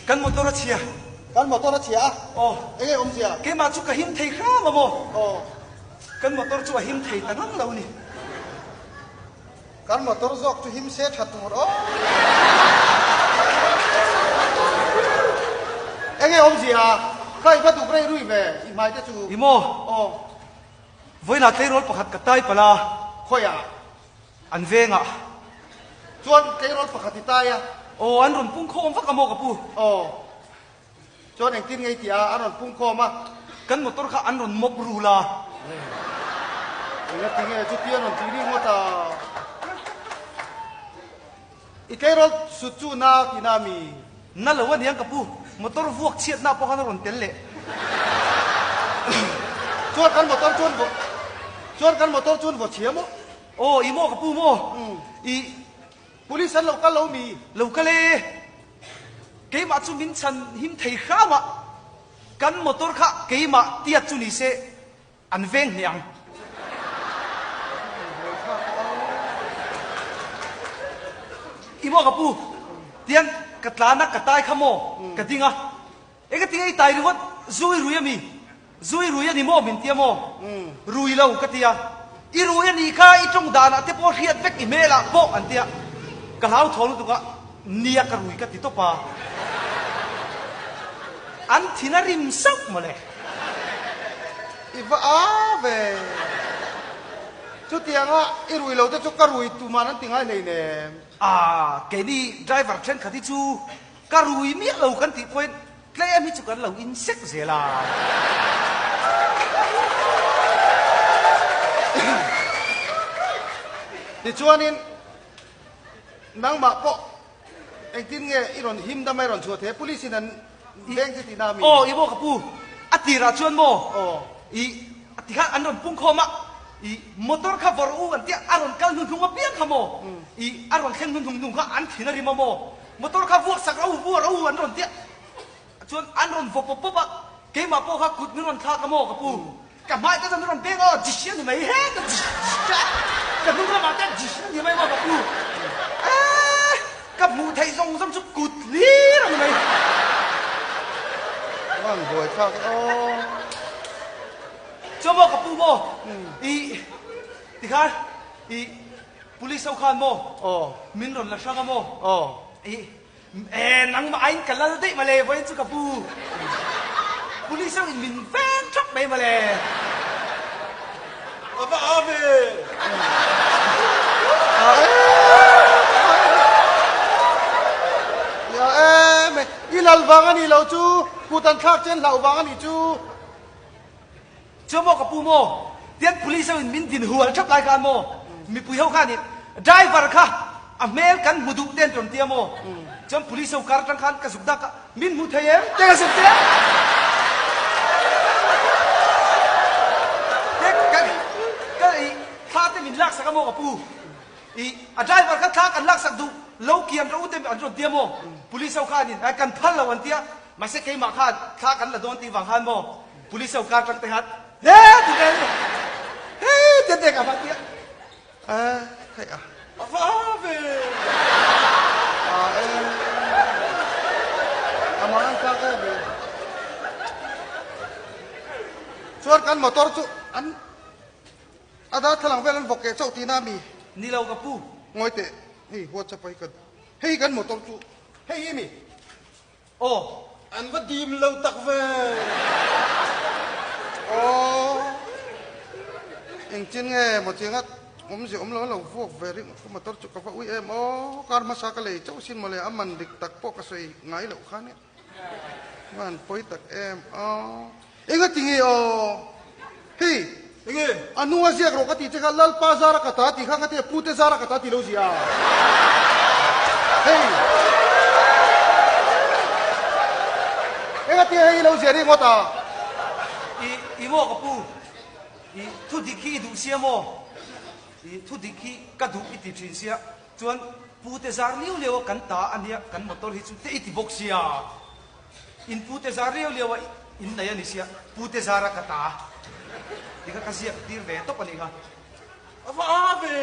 Kan motor a chhia. Kan motor a chhia a? Aw. Enge awmzia? Keimah chu ka him thei hram a maw? Aw. Kan motor chu a him thei ta ngang lo ni. Kan motor zawk chu him se tha tur aw. Enge awmzia? Kha i va duk rei rui ve i hmai te chu. I maw? Aw. Vawiinah tleirawl pakhat ka tai palh a. Khawiah? An vengah. Chuan tleirawl pakhat i tai a. Aw, an rawn pung khawm vak a maw ka pu? Aw. Chuan engtin ngei tih a, an rawn pung khawm a. Kan motor kha an rawn mawp rul a. Enga ti nge chuti an rawn ti ri ngawt a? I tleirawl sut chu na ti na mi? Na lo aniang ka pu, motor vuak chhiatna pawh khan a rawn tel leh. Chuan kan motor chuan vaw chuan kan motor chuan vaw chhia maw? Aw, i maw ka pu maw? I Police an lo kal lo mi? Lo kal e. Keimah chu min chhan him thei hram a, kan motor kha keimah tiat chu ni se an veng hneh ang. I maw ka pu, tiang ka tlan a ka tai kha maw ka ding a, eng atinge i tai ringawt zu i rui ami? Zu i rui a ni maw min tia maw? Rui lo ka tia. I rui a nih kha i tawng danah te pawh hriat vek i hmelah pawh an tia. Ka hlau thaw lutuk a, nia ka rui ka ti tawp a. An thin a rim sauh mawle. I va a ve. Chutianga i rui lo te chu ka rui tuman an ti ngai hleinem. A, keini driver thenkhat hi chu ka rui miah lo kan tih pawhin Tlem hi chu kan lo in sek zel a. Tichuanin nangmah pawh engtin nge i rawn him dam a i rawn chhuah thei a? Police in an veng che tihna a mi? Aw, i maw ka pu, a tirah chuan maw Aw. i tikhan an rawn pung khawm a, i motor kha vawrh u an tia a rawn kal hnuhnung apiang kha maw i a rawn thleng hnuhnung hnung kha an thin a rim a maw Motor kha vuak sak ro vua ro an rawn tia chuan an rawn vaw pawp pawp a, keimah pawh kha kut min rawn thlak a maw ka pu, ka hmai te chuan min rawn beng aw jish a ni mai he ka jish jish a, ka hnung ramah te jish a ni mai maw ka pu, eeh ka hmuh theih zawng zawng chu kut hlir a ni mai. Van buai thlak e aw. Chuan maw ka pu maw i tikhan i. Police ho khan maw? Aw. Min rawn la hrang a maw? Aw. Ih, e, nangmah aiin ka lal daih mawle, vawiin chu ka pu. Police ho in min veng thap mai mawle. A va a ve. Ya em e, i lal vang a nih loh chu, kut an thlak chen hlauh vang a nih chu. Chu maw ka pu maw? Tian police ho in min din hual thap lai khan maw mipui ho khan in driver kha a hmel kan hmu duh te an rawn tia maw? Chuan police ho kar atang khan ka zuk dak a, min hmu thei em? Te ka zuk te te ka ka i thla te min laksak a maw ka pu? I a driver kha thla kan laksak duh lo kian rawh u te an rawn tia maw? Police ho khan in kan phal lo an tia mahse keimah khan thla kan la dawn tih vang khan maw Police ho kar tang te khan he ti te he te te ka va tia a hei a a va ve a e a ma an ka ka ve chuan kan motor chu an a dar thlalang vel an vawk keh chauh tihna a mi ni lo ka pu ngawi teh hei whatsapp ah hi kan hei kan motor chu hei hi mi Aw, an va dim lo tak ve. Aw, engtin nge maw tianga awmzia awm lo an lo vuak ve ring ka motor chu ka va ui em aw, kar hmasa ka lei chauh sin mawle a man dik tak pawh ka sawi ngai loh kha nia, va han pawi tak em aw. Enga ti nge aw? Hei, Enge? A hnunga ziak rawh ka tih che kha Lalpa zara ka ta tih kha ka tia Pute zara ka ta tih lo zia. Hei. Enga ti hei i lo zia ringawt a? I, i maw ka pu? I thu dik hi i duh sia maw? I thu dik hi ka duh i ti thin sia. Chuan Pute zar liau liau a kan ta a nia, kan motor hi chu te i ti bawk sia. In pute zar liau liau a in nei a ni sia, pute zara ka ta ti kha ka ziak tir ve tawp a nih kha. A va a ve!